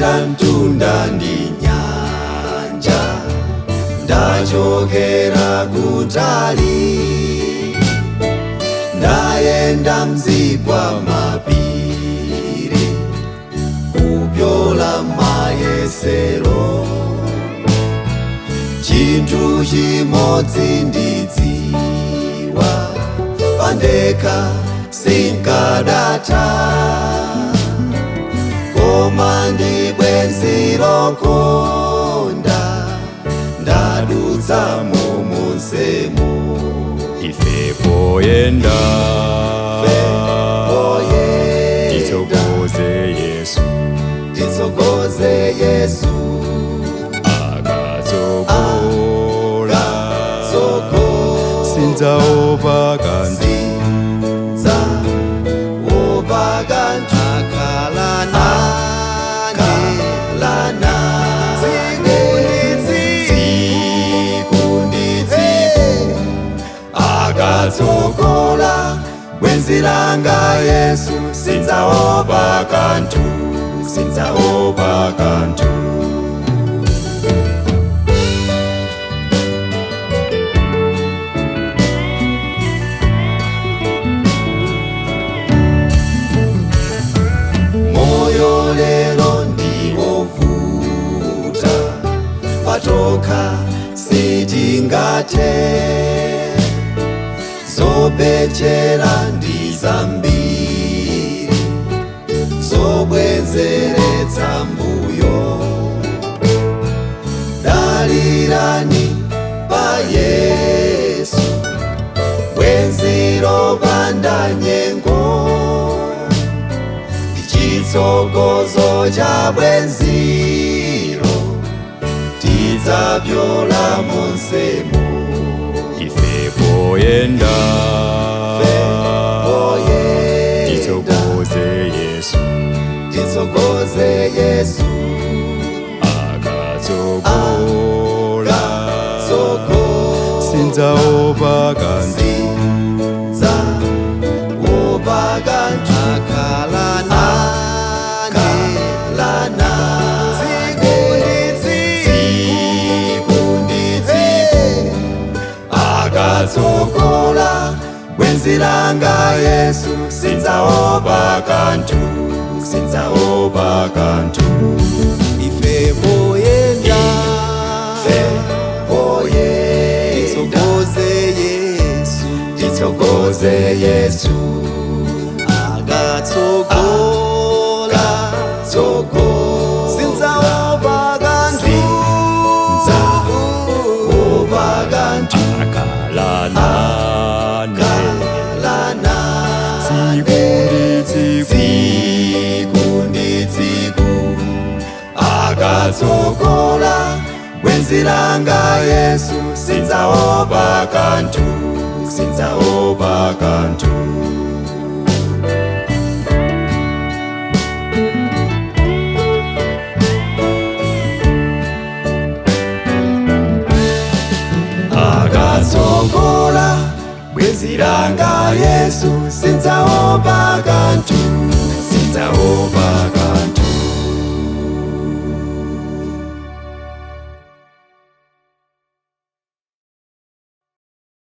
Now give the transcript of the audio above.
Ndayenda mtunda ndi nyanja, ndachokera kutali, ndayenda mzigwa mapiri, kupyola mayesero. Chinthu chimodzi ndidziwa, pandekha sinkadatha, koma ndi bwenzi lokonda, ndadutsa monsemo. Ife poyenda, titsogoze Yesu, titsogoze Yesu, akatsogola, sinzaopa kanthu, sinzaopa kanthu, akhala nane tsiku ndi tsiku, akatsogola bwenzi langa Yesu, sinzaopa kanthu, sinzaopa kanthu. Moyo lero ndiwovuta, patokha sitingathe, zopechera ndi zambiri, zobwezeretsa mbuyo. Dalirani pa Yesu, bwenzi lopanda nyengo, chitsogozo cha bwenzilo, tidzapyola monsemo. Ife poyenda, titsogoze Yesu, titsogoze Yesu, akatsogola, sinzaopa kanthu, sinzaopa kanthu, akhala nane tsiku ndi tsiku, akatsogola bwenzi langa Yesu, sinzaopa kanthu, sinzaopa kanthu. Ife poyenda, titsogoze Yesu, titsogoze Yesu, akatsogola, sinzaopa kanthu, sinzaopa kanthu, akhala nane tsiku ndi tsiku, akatsogola bwenzi langa Yesu, sinzaopa kanthu, sinzaopa kanthu. Akatsogola bwenzi langa Yesu, sinzaopa kanthu.